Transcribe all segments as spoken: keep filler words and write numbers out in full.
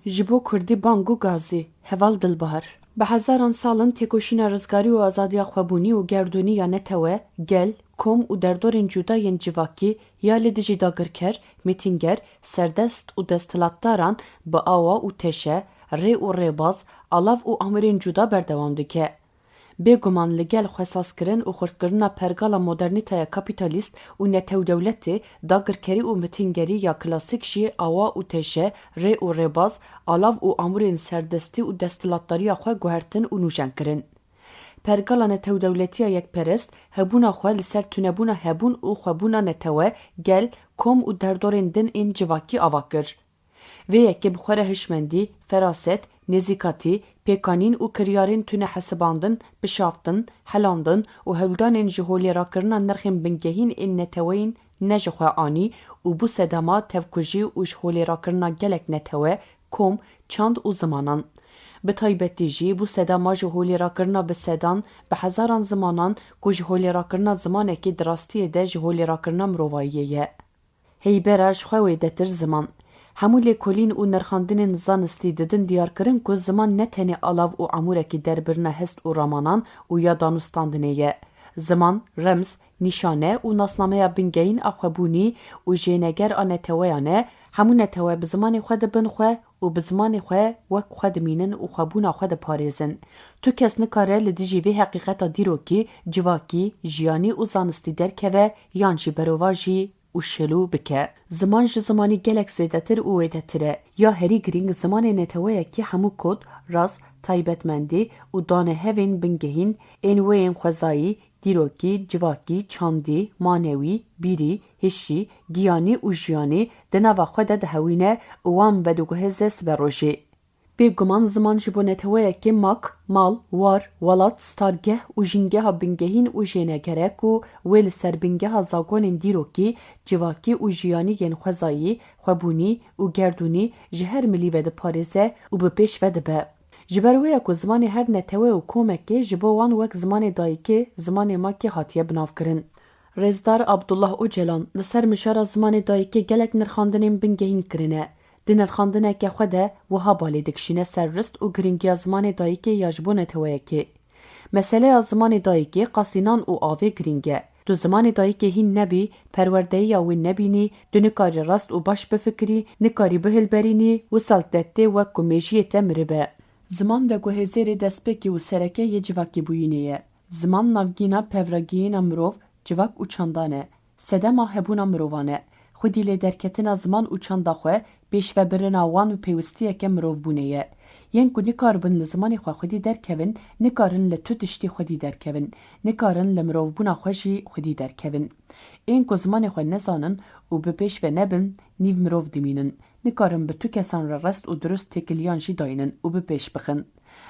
Ji bo kurdî bang û gazî. Heval Dilbahar. Bi hezaran sal in têkoşîna rizgarî û azadiya xwebûnî û gerdûnî ya netewe, gel, kom û derdorên cuda yên civakî ya li dijî dagirker, mîtînger, serdest û desthilatdaran bi awa û teşe, rê û rêbaz, alav û amûrên cuda berdewam dike. Bêguman li gel xwesazkirin û xurtkirina pergala modernîteya kapîtalîst û netewdewletê, dagirkerî û mitîngerî ya klasîk jî awa û teşe, rê û rêbaz, alav û amûrên serdestî û desthilatdariya xwe guhertin û nûjen kirin. Pergala netewdewletiya yekperest hebûna xwe li ser tunebûna hebûn û xwebûna netewe, gel, kom û derdorên din ên civakî ava kir. Vê yekê bi xwe re hişmendî, feraset, nêzîkatî, pêkanîn û kiryarên tune hesibandin, pişaftin, helandin û hewldanên ji holê rakirina nirxên bingehîn ên neteweyên ne ji xwe anî û bû sedema tevkujî û ji holê rakirina gelek netewe, kom, çand û zimanan. Bi taybetî jî bû sedema ji holê rakirina bi sedan, bi hezaran zimanan ku ji holê rakirina zimanekê di rastiyê de ji holê rakirina mirovayiyê ye. Heybera ji xwe wêdetir ziman. Hemû lêkolîn û nirxandinên zanistî didin diyarkirin ku ziman ne tenê alav û amûrekî derbirina hest û ramanan û ya danûstandinê ye. Ziman, remz, nîşane û nasnameya bingehîn a xwebûnî û jêneger a neteweyan e, hemû netewe bi zimanê xwe dibin xwe û bi zimanê xwe wek xwe dimînin û xwebûna xwe diparêzin. Tu kes nikare li dijî vê heqîqeta dîrokî, civakî, jiyanî û zanistî derkeve yan jî berovajî û şilû bike. Ziman ji zimanî gelek zêdetir û wêdetir e. Ya herî girîng zimanê neteweyekî hemû kod, raz, taybetmendî û danehevên bingehîn ên wê yên xwezayî, dîrokî, civakî, çandî, manewî, bîrî, hişî, giyanî û jiyanî di nava xwe de dihewîne û wan vediguhêze siberojê. Bêguman ziman ji bo neteweyekê mak, mal, war, welat, stargeh û jîngeha bingehîn û jêneger e ku wê li ser bingeha zagonên dîrokî, civakî û jiyanî yên xwezayî, xwebûnî û gerdûnî ji her milî ve diparêze û bi pêş ve dibe. Ji ber wê ye ku zimanê her netewe û komekê ji bo wan wek zimanê dayikê, zimanê makê hatiye binavkirin. Rêzdar Abdullah Ocalan li ser mijara zimanê dayikê gelek nirxandinên bingehîn kirine. Di nirxandineke xwe de wiha balê dikişîne ser rist û girîngiya zimanê dayikê ya ji bo neteweyekê. Meseleya zimanê dayikê qasî nan û avê girîng e. Tu zimanê dayikê hîn nebî, perwerdeyiya wê nebînî, tu nikarî rast û baş bifikirî, nikarî bihilberînî, wisa li te tê wek ku mêjiyê te miribe. Ziman veguhêzêrê destpêkê û sereke yê civakîbûyînê ye. Ziman navgîna pevragihîna mirov, civak û çandan e. Sedema hebûna mirovan e. Xwedî lêderketina ziman û çanda xwe, pêşvebirina wan bi pêwistiyeke mirovbûnê ye. Yên ku nikaribin li zimanê xwe xwedî derkevin, nikarin li tu tiştî xwedî derkevin. Nikarin li mirovbûna xwe jî xwedî derkevin. Ên ku zimanê xwe nezanin û bi pêş ve nebin, nîv mirov dimînin. Nikarin bi tu kesan re rest û dirust têkiliyan jî daynin û bi pêş bixin.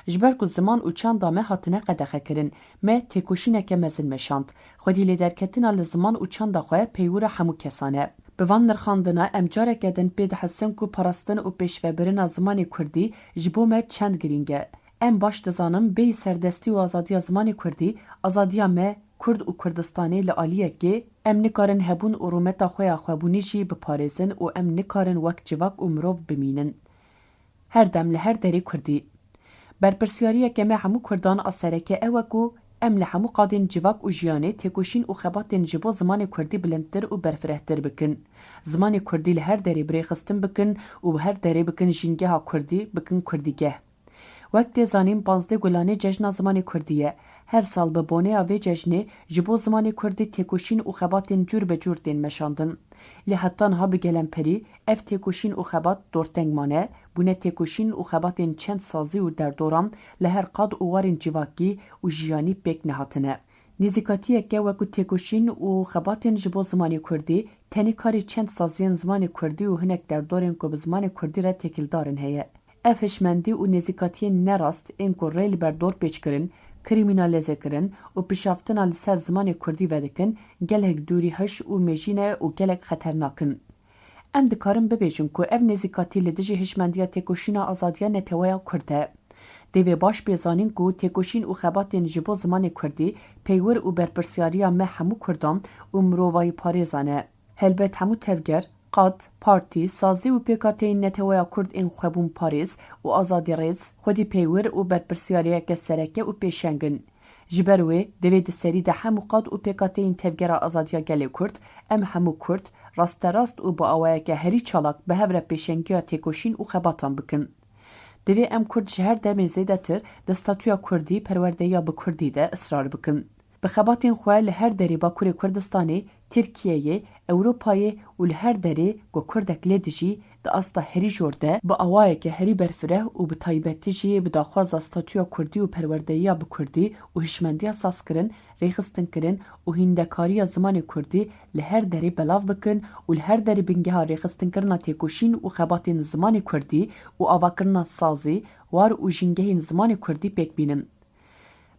Ji ber ku ziman û çanda me hatine qedexekirin, me têkoşîneke mezin meşand. Xwedî lêderketina li ziman û çanda xwe peywira hemû kesan e. Bi van nirxandina em careke din pê dihesin ku parastin û pêşvebirina zimanê kurdî ji bo me çend girîng e. Em baş dizanin bêyî serdestî û azadiya zimanê kurdî, azadiya me, Kurd û Kurdistanê li aliyekê, em nikarin hebûn û rûmeta xwe ya xwebûnî jî biparêzin û em nikarin wek civak û mirov bimînin. Her dem li her derê kurdî. Berpirsyariyeke me hemû kurdan a sereke ew e ku em li hemû qadên civak û jiyanê têkoşîn û xebatên ji bo zimanê kurdî bilindtir û berfirehtir bikin. Zimanê kurdî li her derê birêxistin bikin û bi her derê bikin jîngeha kurdî, bikin kurdîgeh. Wek tê zanîn, panzdeh Gulanê cejna zimanê kurdî ye. Her sal bi boneya vê cejnê ji bo zimanê kurdî têkoşîn û xebatên cûr be cûr tên meşandin. Lê heta niha bi gelemperî ev têkoşîn û xebat dorteng mane, bûne têkoşîn û xebatên çend sazî û derdoran li her qad û warên civakî û jiyanî pêk nehatine. Nêzîkatiyeke wekû têkoşîn û xebatên ji bo zimanê kurdî tenê karê çend saziyên zimanê kurdî û hinek derdorên ku bi zimanê kurdî re têkildar in heye. Ev hişmendî û nêzîkatiyên nerast ên ku rê li ber dorpêçkirin, krîmînalîzekirin û pişaftina li ser zimanê kurdî vedikin, gelek dûrî hiş û mêjî ne û gelek xeternak in. Em dikarin bibêjin ku ev nêzîkatî li dijî hişmendiya têkoşîna azadiya neteweya kurd e. Divê baş pê zanîn ku têkoşîn û xebatên ji bo zimanê kurdî peywir û berpirsyariya me hemû kurdan û mirovayîparêzan e. Helbet hemû tevger, Qad, partî, sazî û pêkhateyên Neteweya Kurd ên xwebûnparêz û azadîrêz xwedî peywir û berpirsiyariyeke sereke û pêşeng in. Ji ber wê, divê di serî de hemû qad û pêkhateyên Tevgera Azadiya Gelê Kurd, em hemû Kurd, rasterast û bi awayeke herî çalak bi hev re pêşengiya têkoşîn û xebatan bikin. Divê em Kurd ji her demê zêdetir di statûya Kurdî, perwerdeyiya bi Kurdî de israr bikin. Bi xebatên xwe li her derê Bakurê Kurdistanê, Tirkiyeyê, Ewropayê û li her derê ku Kurdek lê dijî, di asta herî jor de, bi awayeke herî berfireh û bi taybetî jî bi daxwaza statûya Kurdî û perwerdeyiya bi Kurdî û hişmendiya sazkirin, rêxistinkirin û hîndekariya zimanê Kurdî li her derê belav bikin û li her derê bingeha rêxistinkirina têkoşîn û xebatên zimanê Kurdî û avakirina sazî, war û jîngehên zimanê Kurdî pêk bînin.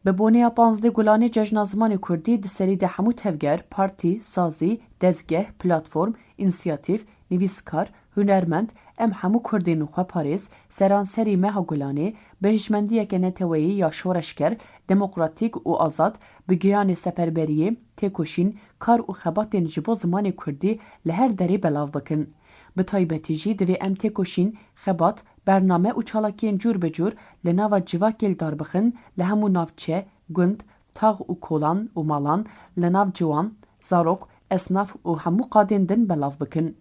Bi boneya panzdeh Gulanê Cejna Zimanê Kurdî di serî de hemû tevger, partî, sazî, dezgeh, platform, însiyatîf, nivîskar, hunermend, em hemû Kurdên xweparêz, seranserî meha Gulanê, bi hişmendiyeke neteweyî ya şoreşger, demokratîk û azad, bi giyanê seferberiyê, têkoşîn, kar û xebatên ji bo zimanê Kurdî li her derê belav bikin. Bi taybetî jî divê em têkoşîn, xebat, bername û çalakiyên cûr bi cûr li nava civakê li dar bixin, li hemû navçe, gund, tax û kolan û malan, li nav ciwan, zarok, esnaf û hemû qadên din belav bikin.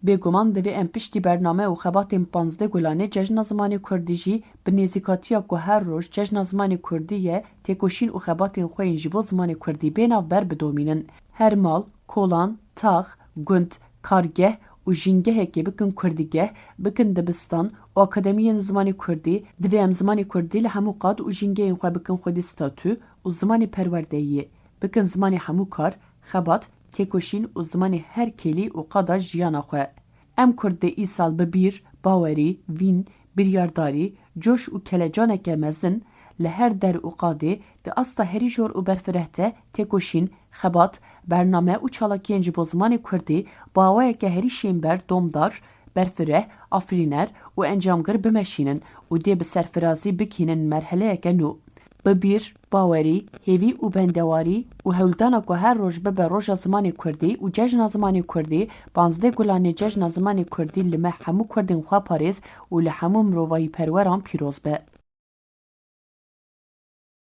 Bêguman divê em piştî bername û xebatên panzdeh Gulanê Cejna Zimanê Kurdî jî bi nêzîkatiya ku her roj Cejna Zimanê Kurdî ye, têkoşîn û xebatên xwe yên ji bo zimanê Kurdî bê navber bidomînin. Her mal, kolan, tax, gund, kargeh û jîngehekê bikin Kurdigeh, bikin dibistan û akademiyên zimanê Kurdî. Divê em zimanê Kurdî li hemû qad û jîngehên xwe bikin xwedî statû û zimanê perwerdeyiyê, bikin zimanê hemû kar, xebat, têkoşîn û zimanê her kêlî û qada jiyana xwe. Em Kurd dê îsal bi bîr, bawerî, vîn, biryardarî, coş û kelecaneke mezin li her der û qadê di asta herî jor û berfireh de têkoşîn, xebat, bername û çalakiyên ji bo zimanê Kurdî bi awayeke herî şênber, domdar, berfireh, afirîner û encamgir bimeşînin û dê bi serfirazî bigihînin merheleyeke nû. Bi bîr, bawerî, hêvî û bendewarî û hewldana ku her roj bibe Roja Zimanê Kurdî û Cejna Zimanê Kurdî, panzdeh Gulanê Cejna Zimanê Kurdî li me hemû Kurdên xweparêz û li hemû mirovahîperweran pîroz be.